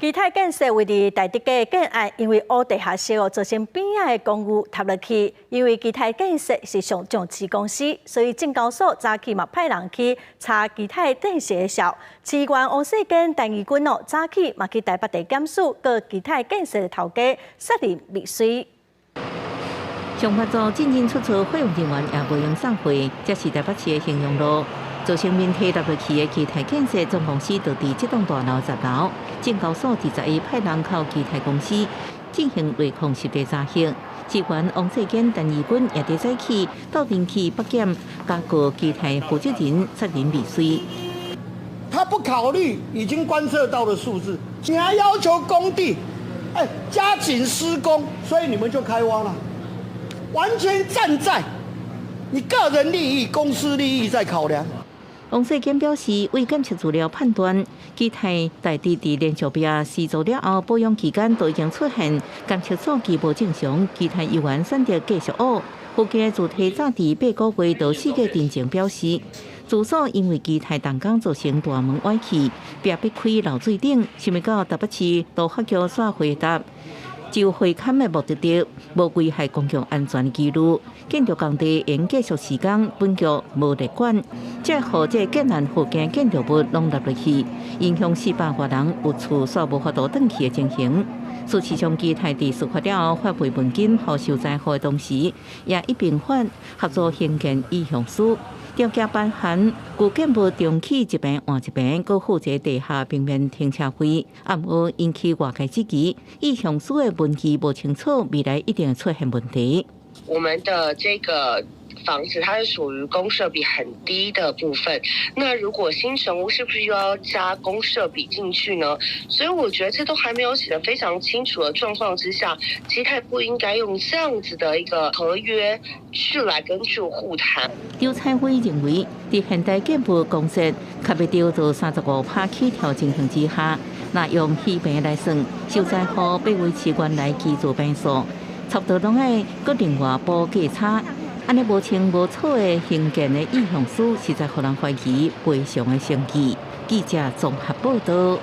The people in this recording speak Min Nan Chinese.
基泰建設位佇大竹的建案，因為烏地下室哦，造成邊仔的公寓塌落去。因為基泰建設是上上市公司，所以證交所早起嘛派人去查基泰建設的數。市議員王世堅、陳怡君哦，早起嘛去台北地檢署告基泰建設的頭家殺人未遂。上班族進進出出，貨運人員也無閒送貨。這是台北市的興隆路，造成面體塌落去的基泰建設總公司就佇這棟大樓10樓。證交所21派人到基泰公司進行內況實地查核。市議員王世堅、陳怡君也佇早起鬥陣去北檢，加告基泰負責人殺人未遂。他不考慮已經觀測到的數字，你還要求工地，哎，加緊施工，所以你們就開挖了。完全站在你個人利益、公司利益在考量。王世堅表示，為檢測資料判斷，基泰大地佇連續壁施作了後，保養期間都已經出現監測數據無正常，基泰猶原選擇繼續挖。附近的主體早佇8個月到4個月前表示，住所因為基泰動工造成大門歪去，壁必開漏水等，想欲到台北市都發局煞回答，就會勘的目的地，無危害公共安全的疑慮，建築工地應繼續施工，本局無力管。這予這建案附近建築物攏塌落去，影響400外人有厝煞無法度轉去的情形。事實上，基泰佇事發了後發慰問金予受災戶的同時，也一併發合作興建意向書。條件包含舊建物重起一坪換一坪，閣負責地下平面停車費。毋過引起外界質疑，意向書的文字無清楚，未來一定會出現問題。我們的這個房子，它是屬於公設比很低的部分。那如果新成屋是不是又要加公設比進去呢？所以我覺得這都還沒有寫得非常清楚的狀況之下，基泰不應該用這樣子的一個合約去來跟住戶談。張彩輝認為，佇現代建物公設較袂著做35%起跳情形之下，若用虛坪來算，受災戶欲維持原來居住坪數，差不多攏愛閣另外補價差。按呢無清無楚的興建的意向書，實在予人懷疑賠償的誠意。記者綜合報道。